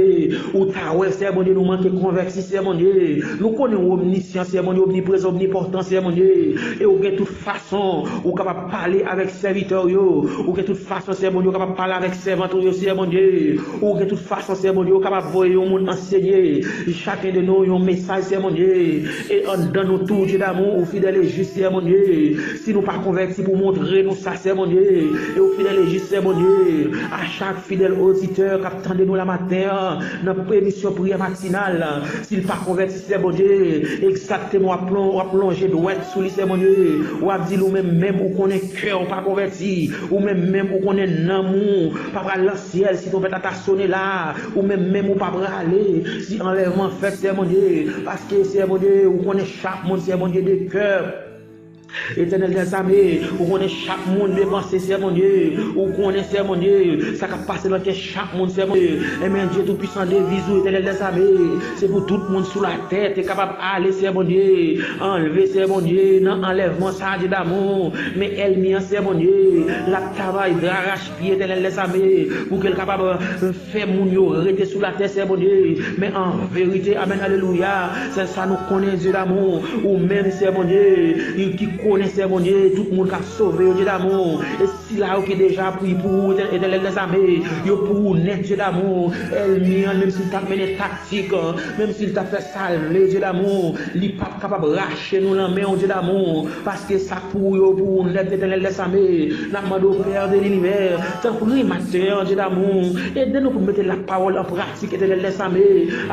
ou ta wè, Seyè Bondye, nou manke konvèti, Seyè Bondye. Nou konnen ou omnisyan, Seyè Bondye, omniprezan, omnipotan, Seyè Bondye. E ou gen tout fason ou kapab pale avèk sèvitè w yo. Ou gen tout fason, Seyè Bondye, ou kapab pale avèk sèvant ou yo, Seyè Bondye. Ou gen tout fason, Seyè Bondye, ou kapab voye yon moun ansenye chak de nou yon mesaj, Seyè Bondye. E anndan nou tou, Dye damou, ou fidèl e jis, Seyè Bondye. Si nou pa konvèti pou montre nou sa, Seyè Bondye. E ou fidèl e jis, Seyè Bondye. A chak fidèl oditè k ap tande nou la maten an, nan emisyon priyè matinal, si l pa konvèti, Seyè Bondye, egzakteman w ap lon-, w ap lonje dwèt sou li, Seyè Bondye. W ap di l, ou menm menm, ou konnen kè w pa konvèti. Ou menm menm, ou konnen nanm ou pa pral nan syèl si twonpèt la ta sone la. Ou menm menm, ou pa prale si anlèvman fèt, Seyè Bondye. Paske, Seyè Bondye, ou konnen chak moun, Seyè Bondye, de kè. Etènèl dèzame, ou konnen chak moun byen panse, Seyè Bondye. Ou konnen, Seyè Bondye, sa k ap pase nan tèt chak moun, Seyè Bondye. Enben, Dye Toupisan, deviz ou, Etènèl dèzame, se pou tout moun sou latè te kapab ale, Seyè Bondye. Anlve, Seyè Bondye, nan anlèvman sa, Dye damou. Men ènmi an, Seyè Bondye, l ap travay darachpye, Etènèl dèzame, pou ke l kapab fè moun yo rete sou latè, Seyè Bondye. Men an verite, amèn, alelouya, se sa nou konnen, Dye damou. Ou menm, Seyè Bondye, ki konnen, Seyè Bondye, tout moun k ap sove yo, Dye damou. E sila yo ki deja pri pou ou, Etè-, Etènèl dèzame, yo pou ou nèt, Dye damou. Ènmi an, menm si l t ap mennen taktik, menm si l t ap fè sa l vle, Dye damou, li p ap kapab rache nou nan men w, Dye damou. Paske sa k pou ou yo pou ou nèt, Etènèl dèzame. N ap mande w, Pè de linivè, tanpri, maten an, Dye damou, ede nou pou n mete lapawòl an pratik, Etènèl dèzame,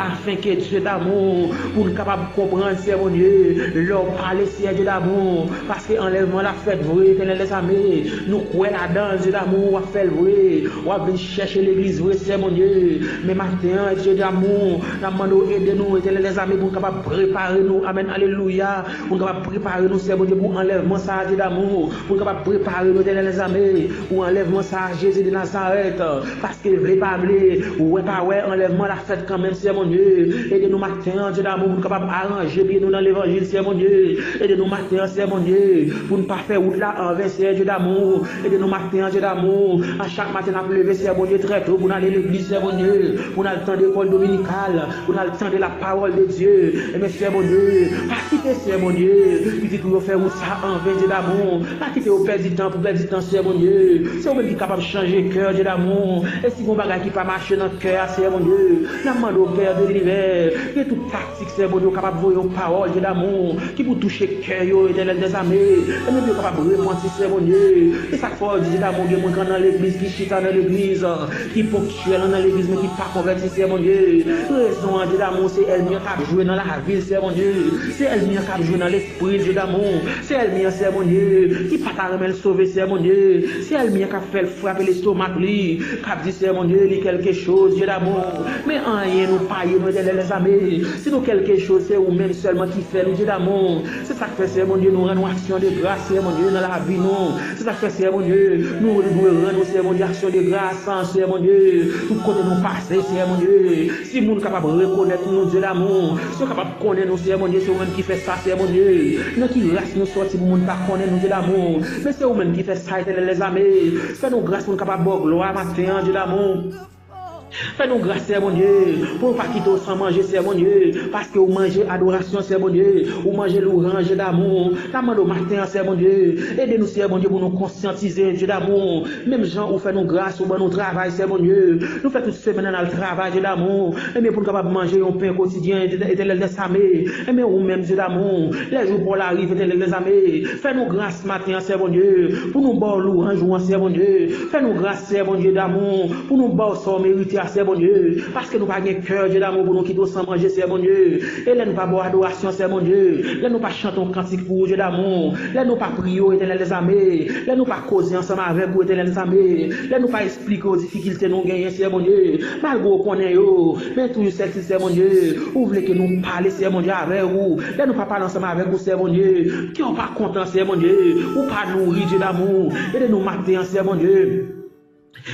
afen ke, Dye damou, pou n kapab konprann, Seyè Bondye, lè w pale, Seyè Dye damou, paske anlèvman l ap fèt vre, Etènèl dèzame. Nou kwè ladan l, Dye damou, w ap fè l vre. W ap vin chèche legliz vre, Seyè Bondye. Men maten an, Dye damou, n ap mande w ede nou, Etènèl dèzame, pou n kapab prepare nou. Amèn, alelouya. Pou n kapab prepare nou, Seyè Bondye, pou anlèvman sa a, Dye damou. Pou n kapab prepare nou, Etènèl dèzame, pou anlèvman sa a, Jezi de Nazarèt. Paske vle pa vle, wè pa wè, anlèvman la fèt kanmenm, Seyè Bondye. Ede nou maten an, Dye damou, pou n kapab aranje pye nou nan levanjil, Seyè Bondye. Ede nou maten an, Seyè Bondye, pou n pa fè wout la anven, Seyè Dye damou. Ede nou maten an, Dye damou. A chak maten n ap leve, Seyè Bondye, trè to pou n ale legliz, Seyè Bondye, pou n al tande lekòl dominikal, pou n al tande lapawòl de Dye. Enben, Seyè Bondye, pa kite, Seyè Bondye, pitit ou yo fè wout sa anven, Dye damou. Pa kite yo pèdi tan pou pèdi tan, Seyè Bondye. Se ou menm ki kapab chanje kè, Dye damou. E si gon bagay ki pa mache nan kè a, Seyè Bondye, n ap mande w, Pè de linivè, gen tout taktik, Seyè Bondye, ou kapab voye yon pawòl, Dye damou, ki pou touche kè yo, Etènèl dèzame. E menm yo kapab repanti, Seyè Bondye. E sa k fè w di, Dye damou, gen moun k nan legliz, ki chita nan legliz, ki ponktyèl nan legliz, men ki pa konvèti, Seyè Bondye. Rezon an, Dye damou, se ènmi an k ap jwe nan lavi l, Seyè Bondye. Se ènmi an k ap jwe nan lespri l, Dye damou. Se ènmi an, Seyè Bondye, ki pa ta renmen l sove, Seyè Bondye. Se ènmi an k ap fè l frape lestomak li, k ap di, Seyè Bondye, li kèlkechoz, Dye damou. Men anyen nou pa ye, nou, Etènèl dèzame. Si nou kèlkechoz, se ou menm sèlman ki fè nou, Dye damou. Se sa k fè, Seyè Bondye, nou rann ou aksyon de gras, Seyè Bondye, nan lavi nou. Se sa k fè, Seyè Bondye, nou dwe rann ou, Seyè Bondye, aksyon de gras, Seyè Bondye, tout kote nou pase, Seyè Bondye. Si moun kapab rekonèt nou, Dye damou, si yo kapab konnen nou, Seyè Bondye, se ou menm ki fè sa, Seyè Bondye. Nan ki ras nou sòti pou moun ta konnen nou, Dye damou? Men se ou menm ki fè sa, Etènèl dèzame. Fè nou gras pou n kapab ba w glwa maten an, Dye damou. Fè nou gras, Seyè Bondye, pou nou pa kite w san manje, Seyè Bondye, paske ou manje adorasyon, Seyè Bondye, ou manje louwanj, Dye damou. N ap mande w maten an, Seyè Bondye, ede nou, Seyè Bondye, pou nou konsyantize, Dye damou. Menm jan ou fè nou gras, ou ban nou travay, Seyè Bondye. Nou fè tout semèn nan n al travay, Dye damou. Ebyen, pou n kapab manje yon pen kotidyen, Etènèl dèzame. Ebyen, ou menm, Dye damou, lè jou pa w la rive, Etènèl dèzame. Fè nou gras maten an, Seyè Bondye, pou nou ba w louwanj ou an, Seyè Bondye. Fè nou gras, Seyè Bondye damou, pou nou ba w sa w merite a, Seyè Bondye. Paske nou pa gen kè, Dye damou, pou nou kite w san manje, Seyè Bondye. E lè nou pa ba w adorasyon, Seyè Bondye, lè nou pa chante yon kantik pou ou, Dye damou, lè nou pa priye w, Etènèl dèzame, lè nou pa koze ansanm avèk ou, Etènèl dèzame, lè nou pa eksplike w difikilte nou genyen, Seyè Bondye, malgre w konnen yo, men toujou sètil, Seyè Bondye, ou vle ke nou pale, Seyè Bondye, avèk ou. Lè nou pa pale ansanm avèk ou, Seyè Bondye, kè w pa kontan, Seyè Bondye, ou pa nouri, Dye damou. Ede nou maten an, Seyè Bondye,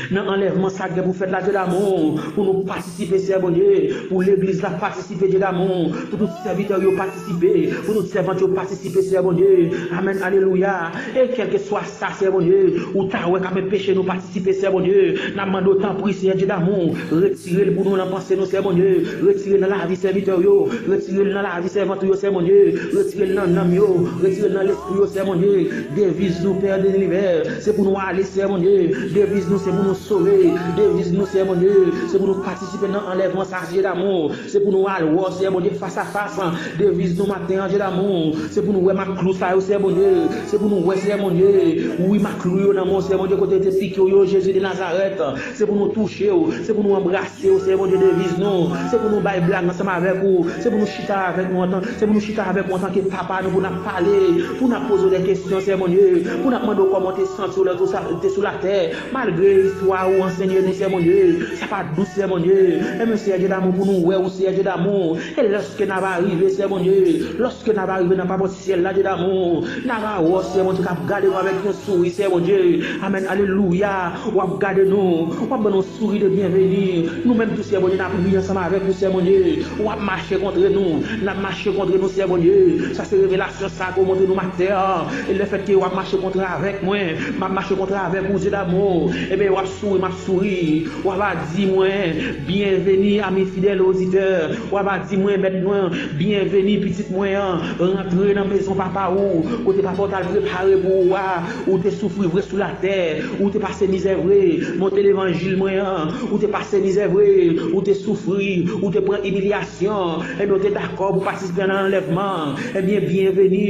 nan anlèvman sa k gen pou fèt la, Dye damou, pou nou patisipe, Seyè Bondye, pou legliz la patisipe, Dye damou, pou tout sèvitè yo patisipe, pou tout sèvant yo patisipe, Seyè Bondye. Amèn, alelouya. E kèlkeswa sa, Seyè Bondye, ou ta wè k ap enpeche nou patisipe, Seyè Bondye, n ap mande w tanpri, Seyè Dye damou, retire l pou nou nan panse nou, Seyè Bondye, retire l nan lavi sèvitè yo, retire l nan lavi sèvant ou yo, Seyè Bondye, retire l nan nanm yo, retire l nan lespri yo, Seyè Bondye. Deviz nou, Pè de linivè, se pou nou ale, Seyè Bondye. Deviz nou, se pou nou sove. Deviz nou, Seyè Bondye, se pou nou patisipe nan anlèvman sa, Dye damou. Se pou nou al wè w, Seyè Bondye, fas a fas. Deviz nou maten an, Dye damou, se pou nou wè maklou sa yo, Seyè Bondye. Se pou nou wè, Seyè Bondye, wi, maklou yo nan men w, Seyè Bondye, kote yo te pike w yo, Jezi de Nazarèt. Se pou nou touche w, se pou nou anbrase w, Seyè Bondye, deviz nou. Se pou nou bay blag ansanm avèk ou, se pou nou chita avèk nou antan, se pou nou chita avèk ou antanke papa nou, pou n ap pale, pou n ap poze w de kesyon, Seyè Bondye, pou n ap mande w kòman w te santi w lè w te sou latè, malgre Istwa ou ansenye nou, Seyè Bondye, sa pa dous, Seyè Bondye. Enben, Seyè Dye damou, pou nou wè ou, Seyè Dye damou. E lòske n ava rive, Seyè Bondye, lòske n ava rive nan papòt syèl la, Dye damou, n ava wè w, Seyè Bondye, k ap gade nou avèk yon souri, Seyè Bondye. Amèn, alelouya. W ap gade nou, w ap ban nou souri de byenveni. Nou menm tou, Seyè Bondye, n ap ri ansanm avèk ou, Seyè Bondye. W ap mache kontre nou, n ap mache kontre nou, Seyè Bondye. Sa se revelasyon sa ke w montre nou maten an. E lefètke w ap mache kontre avèk mwen, m ap mache kontre avèk ou, Dye damou. Ebyen, w ap souri, m ap souri. W ava di mwen, byenveni, ami fidèl oditè. W ava di mwen, mèt mwen, byenveni, pitit mwen an. Rantre nan mezon papa ou, kote papa w t al prepare pou ou a. Ou te soufri vre sou latè, ou te pase mizè vre. Monte levanjil mwen an, ou te pase mizè vre, ou te soufri, ou te pran imilyasyon. Ebyen, ou te dakò pou patisipe nan anlèvman. Ebyen, byenveni,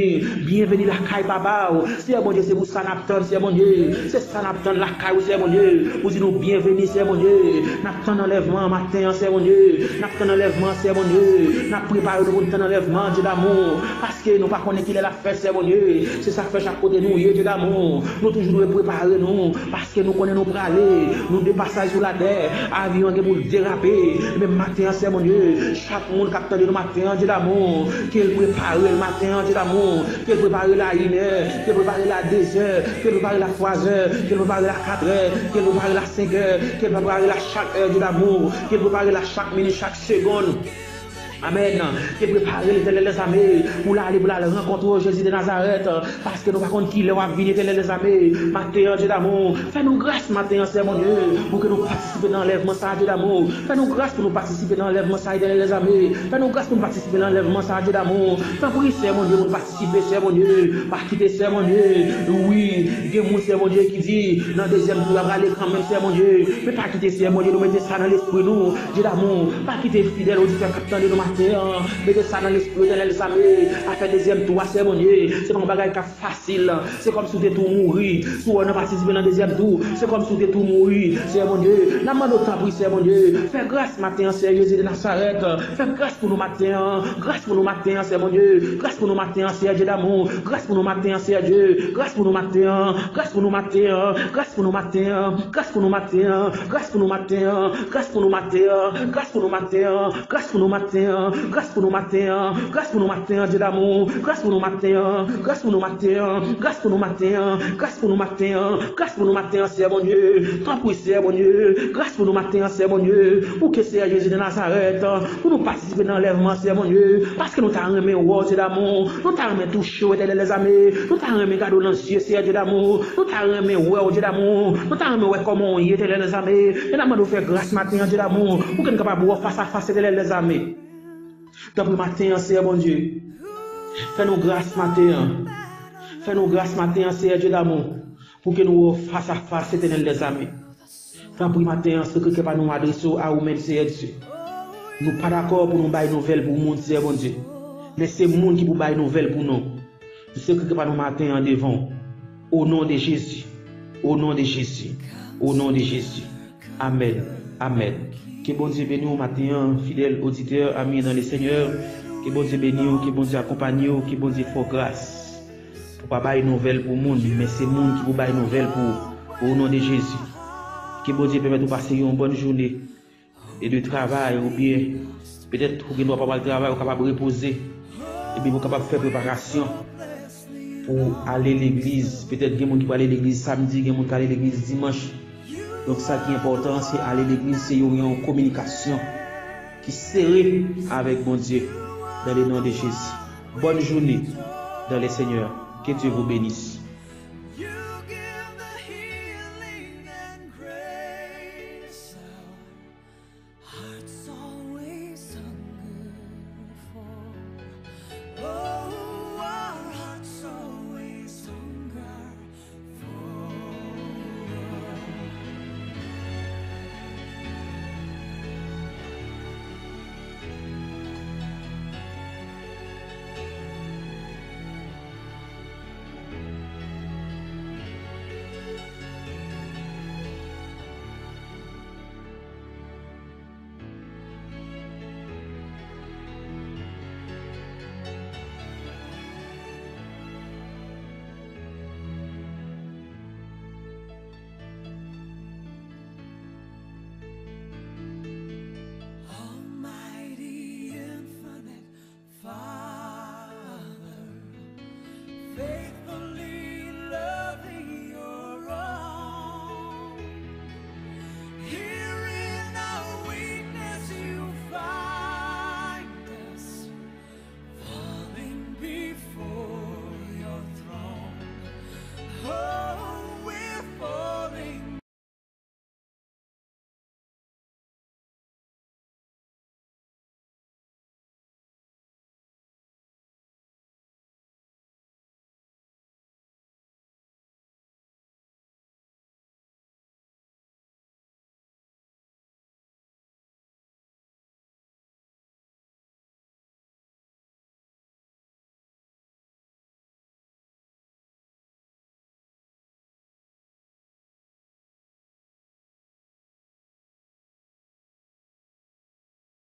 byenveni lakay papa w. Seyè Bondye, se pou sa n ap tann, Seyè Bondye. Se sa n ap tann lakay ou, Seyè Bondye. Pou di nou byenveni, Seyè Bondye. N ap tann anlèvman an maten an, Seyè Bondye. N ap tann anlèvman an, Seyè Bondye. N ap prepare nou pou n tann anlèvman an, Dye damou. Paske nou pa konnen kilè l ap fèt, Seyè Bondye. Se sa k fè chak kote nou ye, Dye damou, nou toujou dwe prepare nou. Paske nou konnen nou prale. Nou de pasaj sou latè. Avyon an gen pou l derape. Men maten an, Seyè Bondye, chak moun k ap tande nou maten an, Dye damou, ke l prepare l maten an, Dye damou, ke l prepare l a inè, ke l prepare l a dezè, ke l prepare l a twazè, ke l prepare l a katrè, ke l prepare l a senkè, ke l prepare l a chak è, Dye damou, ke l prepare l a chak minit, chak segonn. Amèn. Ke l prepare l, Letènèl dèzame, pou l ale, pou l al rankontre w, Jezi de Nazarèt. Paske nou pa konn kilè w ap vini, Letènèl dèzame. Maten an, Dye damou, fè nou gras maten an, Seyè Bondye, pou ke nou patisipe nan anlèvman sa a, Dye damou. Fè nou gras pou nou patisipe nan anlèvman sa a, Letènèl dèzame. Fè nou gras pou nou patisipe nan anlèvman sa a, Dye damou. Tanpri, Seyè Bondye, pou nou patisipe, Seyè Bondye. Pa kite, Seyè Bondye. Wi, gen moun, Seyè Bondye, ki di, nan dezyèm tou, y ap rale kanmenm, Seyè Bondye. Men pa kite, Seyè Bondye, nou mete sa nan lespri nou, Dye damou. Pa kite fidèl oditè k ap tande nou maten an. Mete sa nan lespri, Letènèl dèzame. Afè dezyèm tou a, Seyè Bondye, se pa yon bagay k ap fasil. Se kòmsi w te tou mouri. Si w nan patisipe nan dezyèm tou, se kòmsi w te tou mouri. Seyè Bondye, n ap mande w tanpri, Seyè Bondye, fè gras maten an, Seyè Jezi de Nazarèt. Fè gras pou nou maten an. Gras pou nou maten an, Seyè Bondye. Gras pou nou maten an, Seyè Dye damou. Gras pou nou maten an, Seyè Dye. Gras pou nou maten an. Gras pou nou maten an. Gras pou nou maten an. Gras pou nou maten an. Gras pou nou maten an. Gras pou nou maten an. Gras pou nou maten an. Gras pou nou maten an. Gras pou nou maten an. Gras pou nou maten an, Dye damou. Gras pou nou maten an. Gras pou nou maten an. Gras pou nou maten an. Gras pou nou maten an. Gras pou nou maten an, Seyè Bondye. Tanpri, Seyè Bondye. Gras pou nou maten an, Seyè Bondye. Pou ke Seyè Jezi de Nazarèt, pou nou patisipe nan anlèvman, Seyè Bondye. Paske nou ta renmen wè w, Dye damou. Nou ta renmen touche w, Etènèl dèzame. Nou ta renmen gade w nan zye, Seyè Dye damou. Nou ta renmen wè w, Dye damou. Nou ta renmen wè kòman w ye, Etènèl dèzame. E n ap mande w fè gras maten an, Dye damou, pou ke n kapab wè w fas a fas, Etènèl dèzame. Tanpri maten an, Seyè Bondye, fè nou gras maten an. Fè nou gras maten an, Seyè Dye damou, pou ke nou wè w fas a fas, Etènèl dèzame. Tanpri maten an, sekrè kè pa nou adrese w a ou menm, Seyè Dye. Nou pa dakò pou nou bay nouvèl pou moun, Seyè Bondye. Men se moun ki pou bay nouvèl pou nou. Sekrè kè pa nou maten an devan w. O non de Jezi. O non de Jezi. O non de Jezi. Amèn. Amèn. Ke Bondye beni w maten an, fidèl oditè, ami dan le Senyè. Ke Bondye beni w, ke Bondye akonpanye w, ke Bondye fè w gras. Ou pa bay nouvèl pou moun, men se moun ki pou bay nouvèl pou ou. O non de Jezi. Ke Bondye pèmèt ou pase yon bòn jounen e de travay, oubyen petèt ou gen dwa pa pral travay, ou kapab repoze, epi ou kapab fè preparasyon pou ale legliz. Petèt gen moun ki prale legliz samdi, gen moun ki ale legliz dimanch. Donk, sa ki enpòtan, se ale legliz, se yon, yon kominikasyon ki sere avèk Bondye, dans le nom de Jésus. Bòn jounen dans le Seigneur. Que Dieu vous bénisse.